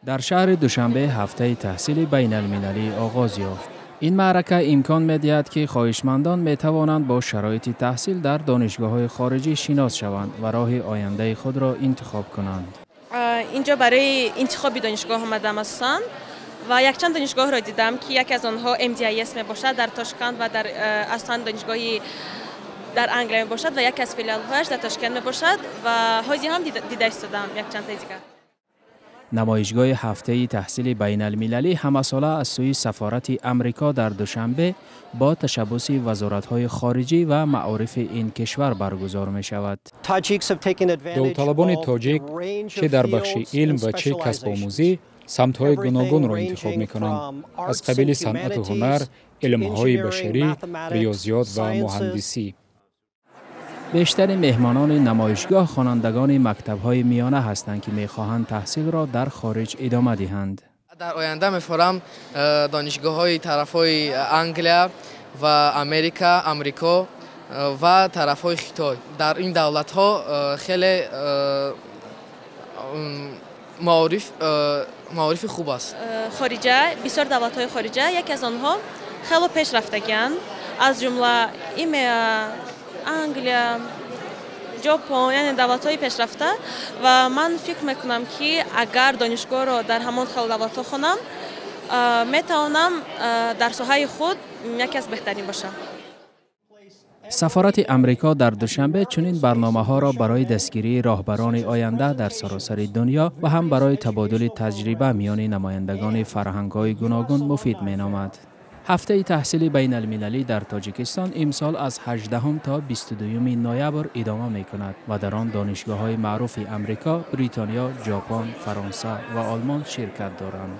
Дар шаҳри Душанбе ҳафтаи таҳсили байналмилалӣ оғоз ёфт. Ин маърака имкон медиҳад, ки хоҳишмандон метавонанд бо шароити таҳсил дар донишгоҳҳои хориҷӣ шинос шаванд ва роҳи ояндаи худро интихоб кунанд. Инҷо барои интихоби донишгоҳ омадам асосан ва якчанд донишгоҳро дидам, ки яке аз онҳо MDIS мебошад дар Тошканд ва дар асосан донишгоҳи дар Англия мебошад ва яке аз филиалҳояш дар Тошканд мебошад ва ҳозир ҳам дида истодам якчандтаи дигар. Намоишгоҳи ҳафтаи таҳсили байналмилалӣ ҳамасола аз сӯи сафорати Амрико дар Душанбе бо ташаббуси вазоратҳои хориҷӣ ва маорифи ин кишвар баргузор мешавад. Довталабони тоҷик чӣ дар бахши илм ва чӣ касбомӯзӣ самтҳои гуногунро интихоб мекунанд, аз қабили санъату ҳунар, илмҳои башарӣ, риёзиёт ва муҳандисӣ. Бештари меҳмонони намоишгоҳ хонандагони мактабҳои миёна ҳастанд, ки мехоҳанд таҳсилро дар хориҷ идома диҳанд. Дар оянда мефорам донишгоҳҳои тарафҳои Англия ва Америка, Амрико ва тарафҳои Хитой. Дар ин давлатҳо хеле маорифи хуб аст. Хориҷа, бисёр давлатҳои хориҷа, яке аз онҳо хело пеш рафтагианд, аз ҷумла ИМЕА, Англия, Ҷопон, яъне давлатҳои пешрафта, ва ман фикр мекунам, ки агар донишгоҳро дар ҳамон хел давлатҳо хонам, метавонам дар соҳаи худ яке аз беҳтарин бошам. Сафорати Амрико дар Душанбе чунин барномаҳоро барои дастгирии роҳбарони оянда дар саросари дунё ва ҳам барои табодули таҷриба миёни намояндагони фарҳангҳои гуногун муфид меномад. Ҳафтаи таҳсили байналмилалӣ дар Тоҷикистон имсол аз 18 то 22 ноябр идома мекунад ва дар он донишгоҳҳои маъруфи Амрико, Бритониё, Ҷопон, Фаронса ва Олмон ширкат доранд.